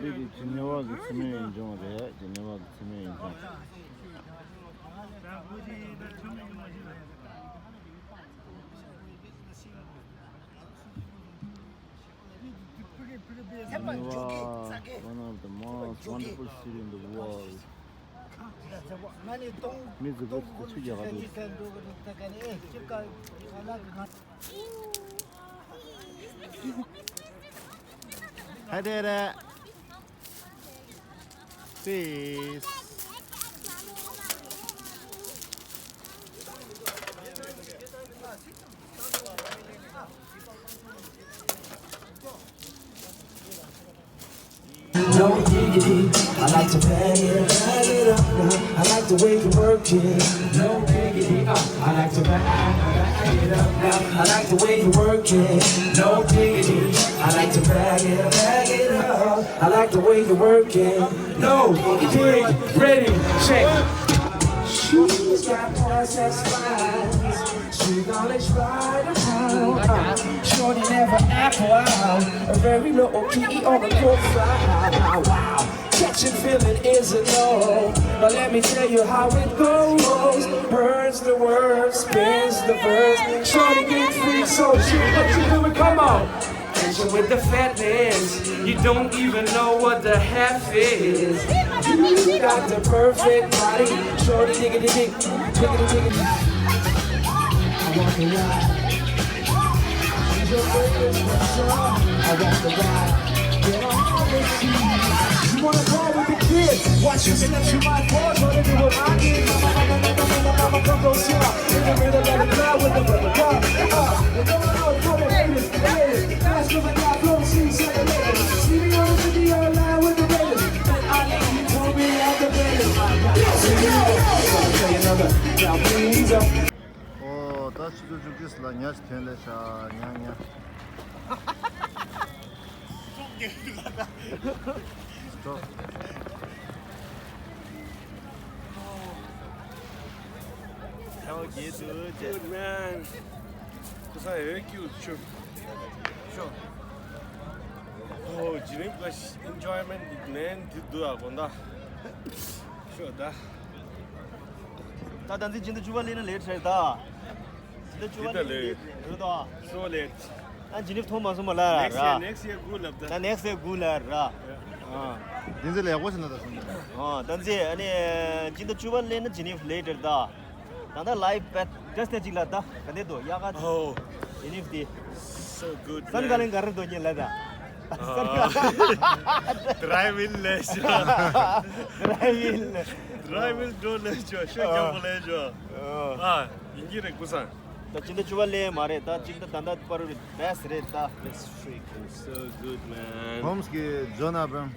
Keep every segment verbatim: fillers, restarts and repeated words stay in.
འདི་གི་ཇི་ནི་ཝ་གི་མཚན་སྨད་ཡུལ་ལྗོངས་རེད། ཇི་ནི་ཝ་གི་མཚན་སྨད་ཡུལ་ལྗོངས། ཇི་ནི་ཝ, one of the most wonderful city in the world. མི་ཟི་བུ་ཚོ་ཆུ་རྒྱག་ག་འདུག Hi there. Peace. No diggity. I like to bag it, bag it up now. I like the way you work it. No diggity. Uh, I like to bag, bag it up now. I like the way you work it. No diggity. I like to bag it, bag it up. I like the way you work it. No diggity. Ready, check. She's got possessed eyes. She gonna try to prove. Shorty never act wild. A very low key on the profile. Wow. Catching feeling is a no. But let me tell you how it goes. Hurts the words, spins the verse. Shorty get free, so she what you doing? Come on. Attention with the fatness. You don't even know what the half is. You got the perfect body. Shorty, diggity, dig, diggity, diggity. I want the ride. She's your favorite special. I want the ride. Get on the seat. You wanna roll with the kids? Watch you step to my floor. Gonna do what I did. Mama, mama, mama, mama, come go sit up in the middle of the crowd with the brother. Uh, you don't know what it is. ཨོ། ད་ཆུ་ཚོད་བཅུ་གཅིག་ལ་ཉ་ཞིག་ཐོན་ལེ་ཤག་ཉ་ཉ། སྟོབ། ཨོ། རྒྱལ་དུ་ཇེ། Good man. ཁུ་སང་ཡོད་ཀྱུ་ཆུ། ཤོ། ཨོ། ཇི་རིམ་ག་ཨིན་ཇོའི་མེན་ཊི་མེན་ཊི་འདི་འདུག་ཨ་གོ་ད། ཤོ་ད། ད་ད་འཛི་ཇི་འདི་ཆུ་བ་ལེན་ན་ལེ་ཊི་རེད་ད། ཇི་འདི་ཆུ་བ་ལེན་ན་ལེ་ཊི་རེད་ད། སོ་ལེ་ཊི། ཨ་ཇི་ནིབ་ཐོང་མ་སོང་མ་ལ་ར། Next year, next year good luck ད། ད་next year good luck ར། ཨ། དེ་ཚོ་ལས་སྒོ་ཞིག་ན་ད་སོང་། ཨ་ད་འཛི་ཨ་ནི་ཇི་འདི་ཆུ་བ་ལེན་ན་ཇི་ནིབ་ལེ་ཊི་རེད་ད། ད་ད་ལའིབ་བེད་ཇ་སི་ཊི་ཅིག་ལ་ད་ག་འདྲ་འདུག་ཡག་ག Oh. ཇི་ནིབ་དེ། So good, སན་man. ག་ལེན་ག་རེ་འདུག་ཉིན་ལ་ད། སན་ག Drive in ལས་ཤོ། Drive in ལས། Drive in འགྲོ་ལས་ཤོ། ཤོ་རྒྱག་པ་ལས་ཤོ། ཨ། ཨ་ཡིན་གྱི་རེད་ཀུ་སང་། ད་ཅི་འདྲ་ཆུ་བ་ལེན་མ་རེད་ད། ཅི་འདྲ་ད་ད་པར་བེ་སི་ཊི་རེད་ད། It's freaking so good, man. ཧོམ་སི་ཀི་ཇོན་ཨབ་རམ།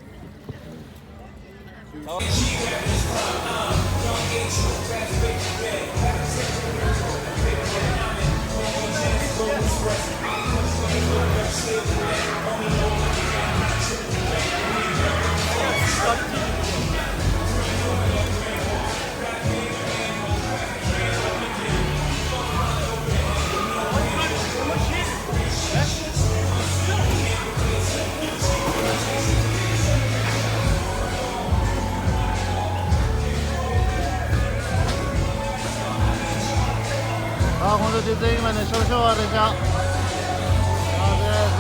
ཨ། ཁོང་ཚོ་དེ་ཚེ་ཡིན་པ་ནས་ཤོར་ཤོར་བ་རེད་ཤག་ཨ་རེད་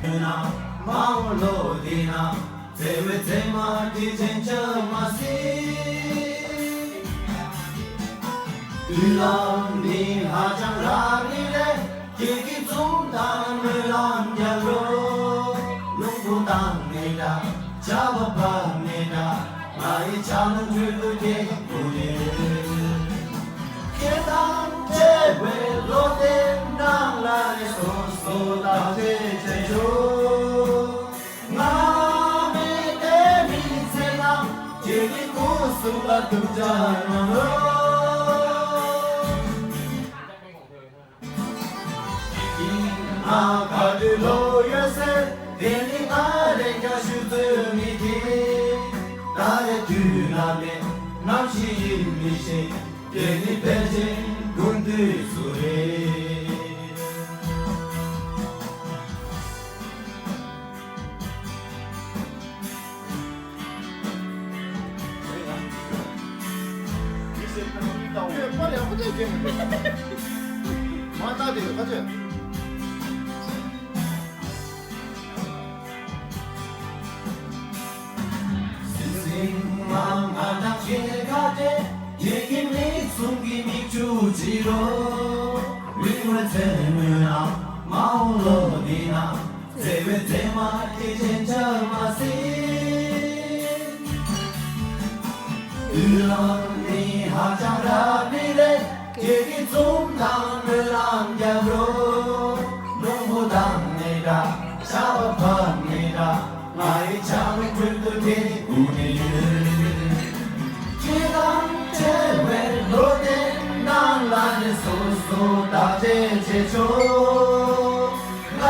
ཟེར། མ་འོངས་ལོ་འདི་ན་བརྩེ་བའི་མཚན་མ་དེ་དྲན་ཆ་མ་སྲིད། མདུན་ལམ་ནི་ཧ་ཅང་རབ་ནི་རེད། ཁྱེད་ཀྱི་འཛུམ་མདངས་སྨོན་ལམ་རྒྱག་རོགས། རླུང་བུ་བཏང་ནས་འདྲ། ཆར་པ་བབས་ནས་འདྲ། ང་ཡི་ཆ་ལུང་ཁྲོད་དུ་སྐྱེས་བུ་རེད། ཁྱེད་དང་བྲལ་བའི་ལོ་དེ་ནང་ལ་རེ་སོ་སོ་བརྟག་དཔྱད་བྱེད་ཆོག་ང་མེད་དེ་མི་ཚེ་ནང་ཁྱེད་ཀྱི་སྐུ་གཟུགས་ དེ་ནི་ཕལ་ཆེར་དགུན་དུས་སུ་རེད། བརྩེ་བའི་མཛེས་མ་སྐྱེ་ཅན་ཆགས་མ་སྲིད། དུས་ལམ་ནི་ཧ་ཅང་རབ་ནི་རེད། ཁྱེད་ཀྱི་འཛུམ་དང་སྨོན་ལམ་རྒྱབ་རོགས། རླུང་བུ་ལྡང་ནི་འདྲ། ཆར་པ་བབས་ནི་འདྲ། ང་ཡི་ཆང་མི་ཁུལ་དུ་དེ་ནི་སྒུག་ནས་ཡོད། ཁྱེད་དང་བྲལ་བའི་ལོ་ཟླའི་ནང་ལ་ནི་སོ་སོ་བརྟག་དཔྱད་བྱེད་ཆོག་ང་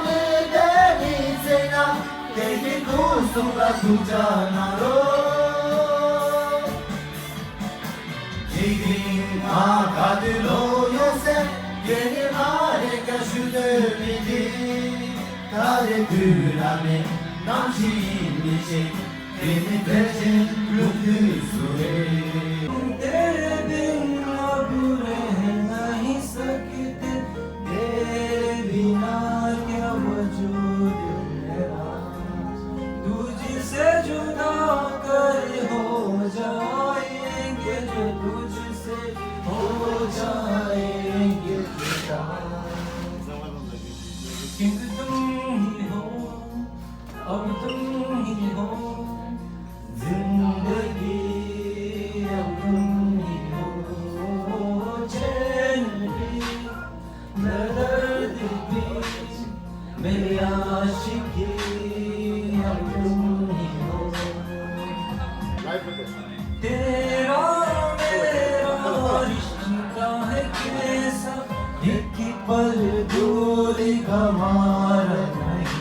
ནི་བསྡད་མི་ཚེ་ན་དེ་གི་སྐུ་གཟུགས་ལ་ཐུགས་ཅག་གནང་རོགས། དེ་རིང་ང་ག་དུས་ལོག་ཡོང་སྲིད། དེ་ནི་ང་རེ་འགའ་ཞུ་འདོད་མི་འདི། ད་རེས་དུས་ལ་མེད། ནམ་ཞིག་ཡིན་མི་ཤེས། དེ་ནི་ཕལ་ཆེར་ལོ་དུས་སུ་རེད། तेरे बिन अब रह नहीं सकते, तेरे बिना क्या वजूद मेरा, तुझसे जुदा कर हो जाएंगे जो तुझसे हो जाएंगे जुदा। क्योंकि तुम ही हो, अब तुम ही हो, जिंदगी अब तुम ही हो, चैन भी, दर्द भी, मेरी आशिकी अब तुम ही हो। तेरा मेरा रिश्ता है कैसा, एक पल दूरी का मारा नहीं।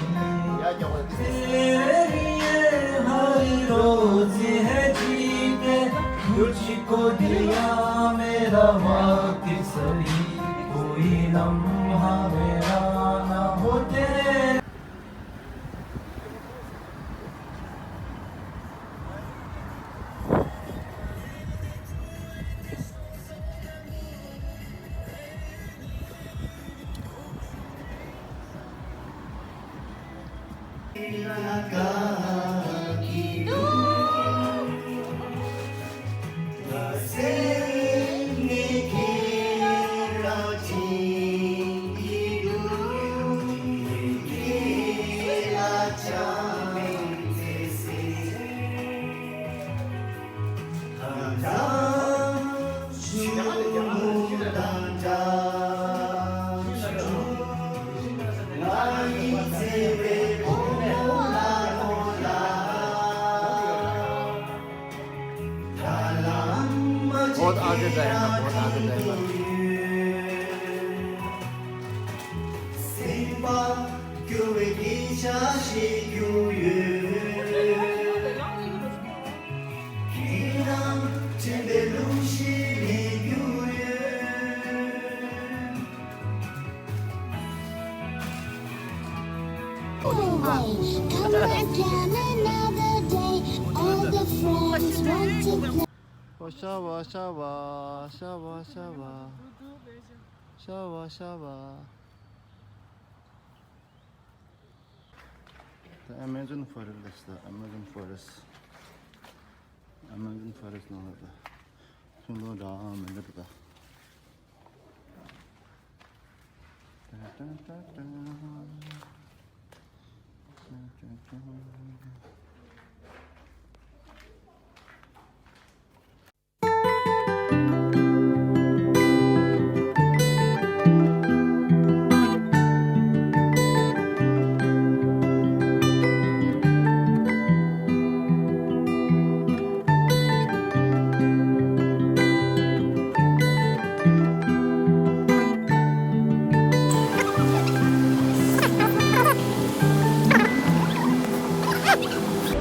तेरे लिए हर रोज है जीते, तुझको दिया मेरा वक्त सभी, कोई लम्हा मेरा ना हो तेरे बहुत आगे जाएगा, बहुत आगे जाएगा। Come again another day. All the friends want to play. ཤ་བ་ཤ་བ་ཤ་བ་ཤ་བ་ཤ་བ་ཤ་བ། The Amazon forest, the Amazon forest. Amazon forest ནང་ལ་ད་ཁྱུང་ལོ་འདྲ་མི་འདྲ་ད།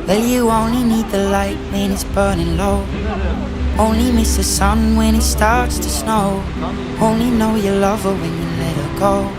Well, you only need the light when it's burning low. Only miss the sun when it starts to snow. Only know you love her when you let her go.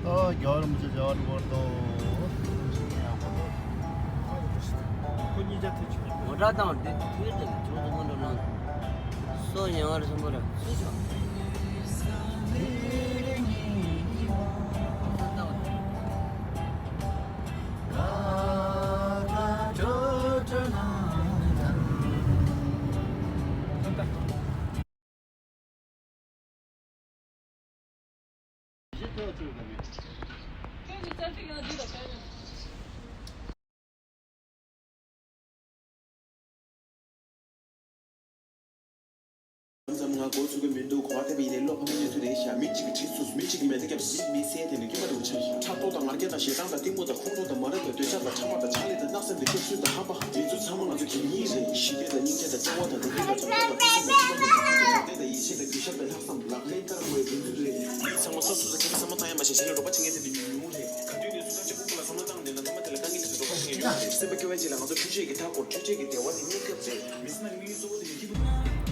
ཨ། རྒྱལ་བ་རིན་པོ་ཆེ་མཇལ་བར་འགྲོ་དགོས་འདུག་ཁོ་གཉིས་ཆ་ཐུག་ཆུ། ངོ་སྤྲོད་བཏང་བ་འདི་ཐུག་དེ་ལ་ཆུང་དུ་མ་འགྲོ་ན། སོ་ཉལ་བར་སོང་བར་སུ་ཆོག་ཙམ་ང་འགོ་ཚུགས་ཀྱི་མི་འདུག་གོ་བ་ཐེབས་པ་ཡིན་ནའི་བློ་ཕམ་གྱི་ཚུལ་རེད་ཤག་མི་གཅིག་གིས་ཁྲིད་ཚུགས། མི་གཅིག་གིས་མེ་མདའ་བརྒྱབ། མི་མི་བསད་དེ་ནི་སྐྱེས་པ་འདྲ་བོ་ཆགས་ཤིང་། ཕྲག་དོག་དང་ང་རྒྱལ་དང་ཞེ་སྡང་དང་གཏི་མུག་དང་ཁོང་ཁྲོ་དང་མ་རབས་དང་འདོད་ཆགས་དང་ཕྲ་མ་དང་ཕྱག་ལས་དང་བརྣབ་སེམས་དང་སྐྱབས་སུན་དང་ཧམ་པ། འདི་ཚོ་ཚང་མ་ང་ཚོ་དེ་ཉིད་རེད། ཞི་བདེ་དང་སྙིང་རྗེ་དང་བརྩེ་བ་དང་རིགས་རུས་དང་བྱམས་སྐྱོང་དང་ཐུགས་སེམས་དང་སྤྱི་དམངས་ཀྱི་ཐུགས་ཕན་དང་བརྩེ་དང་ཡིད་ཆེས་དང་གུས་ཞབས་དང་ལྷག་བསམ་ལག་ལེན་བསྟར་དགོས་པའི་དགོས་ཚུལ་རེད། མི་ཚང་མ་སོ་སོ་སོ་ཁྱིམ་ཚང་མ་བཏང་ཡ་མ་ཤེས་གཞན་ལ་རོགས་པ་བྱེད་མཁན་དེ་འདྲ་ཉུང་ཉུང་རེད། ག་དུས་ནས་སུ་ཁ་ཆེ་ཁུག་པ་ལ་བསམ་བློ་བཏང་བསྡད་ན་མཐའ་མ་དེ་ལ་དཀའ་ངལ་དེ་ཚོ་རོགས་པ་བྱེད་མཁན་ཡོད་མ་རེད། སེམས་པ་སྐྱོ་བ་ཅིག་ལ་ང་ཚོ་འཕྲུལ་ཆས་ཀྱི་མཐའ་སྐོར་འཕྲུལ་ཆས་ཀྱི་བདེ་བ་དེ་གནས་སྐབས་རེད། མི་སེམས་ལ་དམིགས་ཡུལ་གཙོ་བོ་དེ་ནི་སྐྱིད་པོ།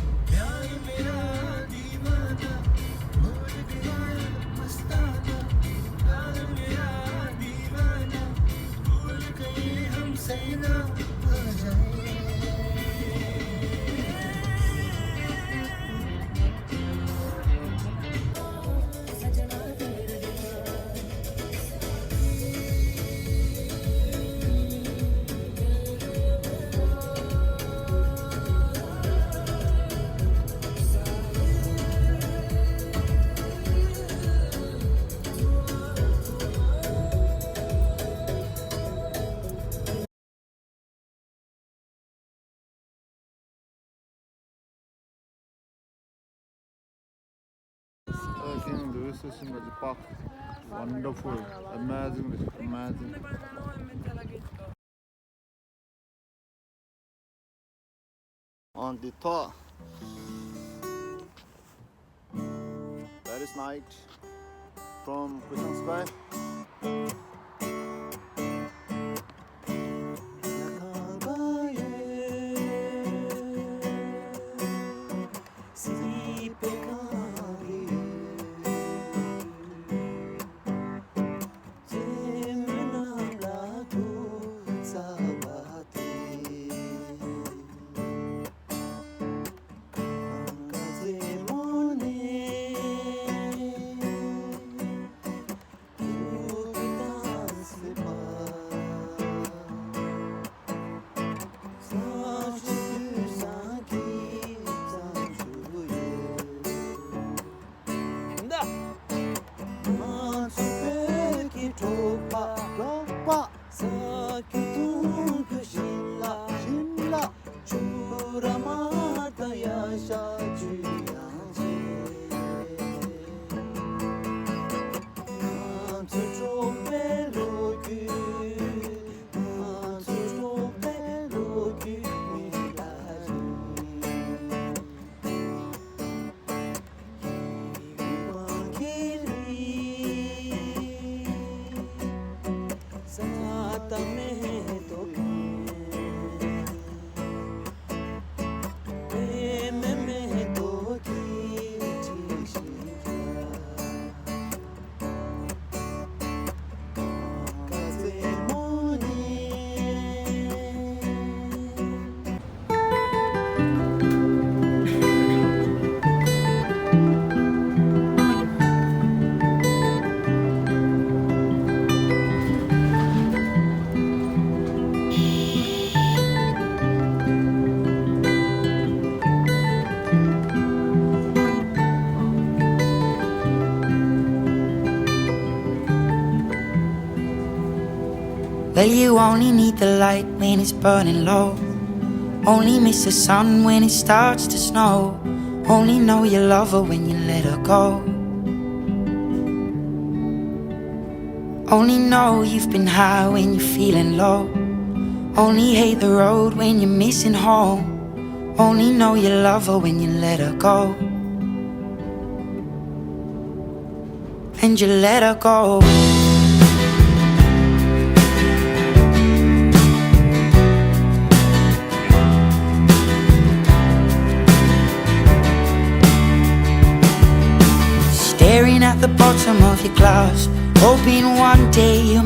This is Simbaji Park. Wonderful. Amazing. Amazing. On the top. Paris night from Christian Sky. Well, you only need the light when it's burning low. Only miss the sun when it starts to snow. Only know you love her when you let her go. Only know you've been high when you're feeling low. Only hate the road when you're missing home. Only know you love her when you let her go. And you let her go. Staring at the bottom of your glass, hoping one day you'll